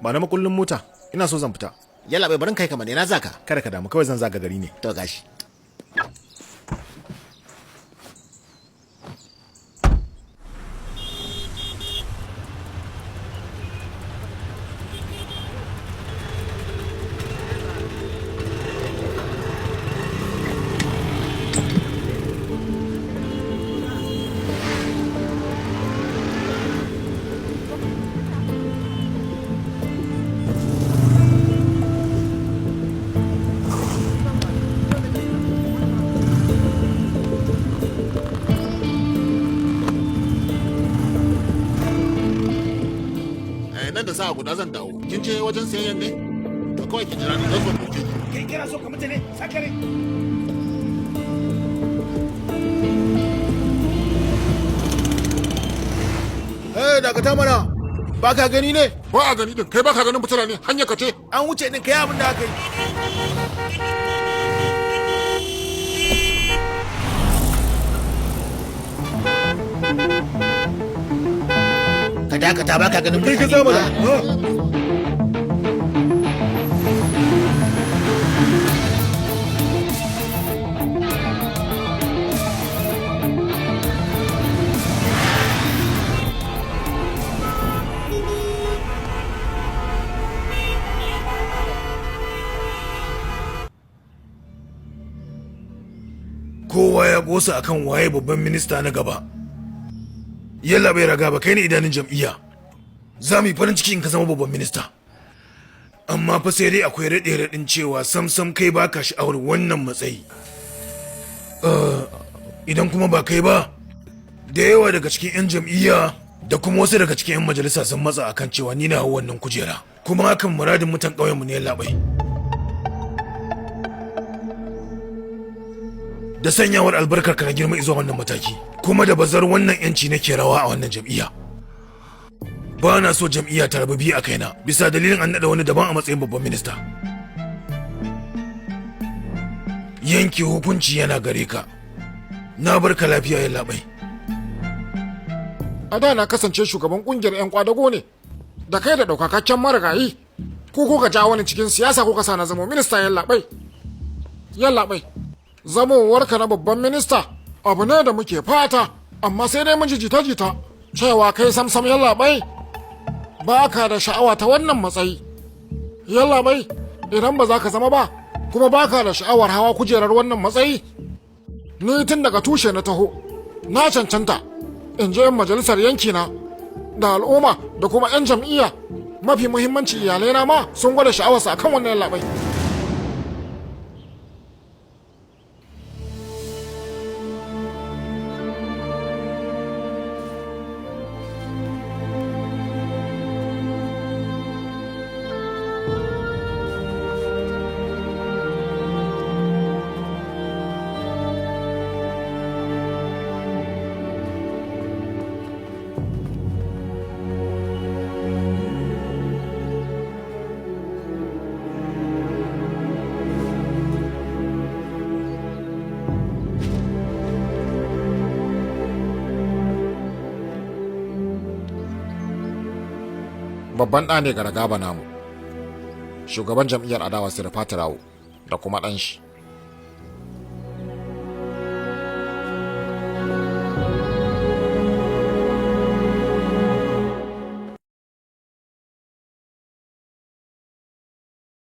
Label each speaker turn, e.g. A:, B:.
A: Ba na makullin mota, ina so zan fita.
B: Yalla bai, barin kai kamar ina zaka.
A: Kada ka damu, kawai zan zaga gari ne.
B: To gashi.
C: Nan da sa'a guda zan dawo. Kin je wajen sayayyan ne? To kawai ki jira ni, zan zo ɗauke ki.
A: Kai kana so ka mutu ne, sakare. Eh, dakata mana. Ba ka gani ne?
C: Ba a gani din, kai ba ka ganin mutane ne, hanya ka ce.
A: An wuce din, kai abin da aka yi.
B: Ka dakata, ba ka ganin
A: Kai ka
B: mutane.
A: zama da.
D: Kowa ya gosa akan waye babban minista na gaba. Yalla bai raga ba, kai ne idanun jam'iyya. Za mu yi farin ciki in ka zama babban minista, amma fa sai dai akwai raɗe raɗin cewa sam sam kai baka sha'awar wannan matsayi. Idan kuma ba kai ba, da yawa daga cikin 'yan jam'iyya da kuma wasu daga cikin 'yan majalisa sun matsa akan cewa ni na hau wannan kujera, kuma hakan muradin mutan ƙauyenmu ne labai. Da sanyawar albarkar ka na girma zuwa wannan mataki, kuma da bazar wannan yanci nake rawa a wannan jam'iyya. Ba na so jam'iyya ta rabu biyu a kaina bisa dalilin an naɗa wani daban a matsayin babban minista. Yanke hukunci yana gare ka. Na barka lafiya, ya labai.
C: A da na kasance shugaban kungiyar 'yan kwadago ne, da kai da ɗaukakakken marigayi ko kuka ja wani cikin siyasa kuka sa na zamo minista. Yallaɓai, yallaɓai, zamowarka na babban minista abu ne da muke fata, amma sai dai mun ji jita-jita cewa kai samsam, yallaɓai, ba ka da sha'awa ta wannan matsayi. Yallaɓai, idan ba za ka zama ba kuma ba ka da sha'awar hawa kujerar wannan matsayi, ni tun daga tushe na taho, na cancanta in je majalisar yankina da al'umma da kuma 'yan jam'iyya. Mafi muhimmanci, iyalaina ma sun gwada sha'awarsa akan wannan, yallaɓai. Babban ɗa ne ga Ragaba namu, shugaban jam'iyyar adawa Sirfati Rawo, da kuma ɗan shi.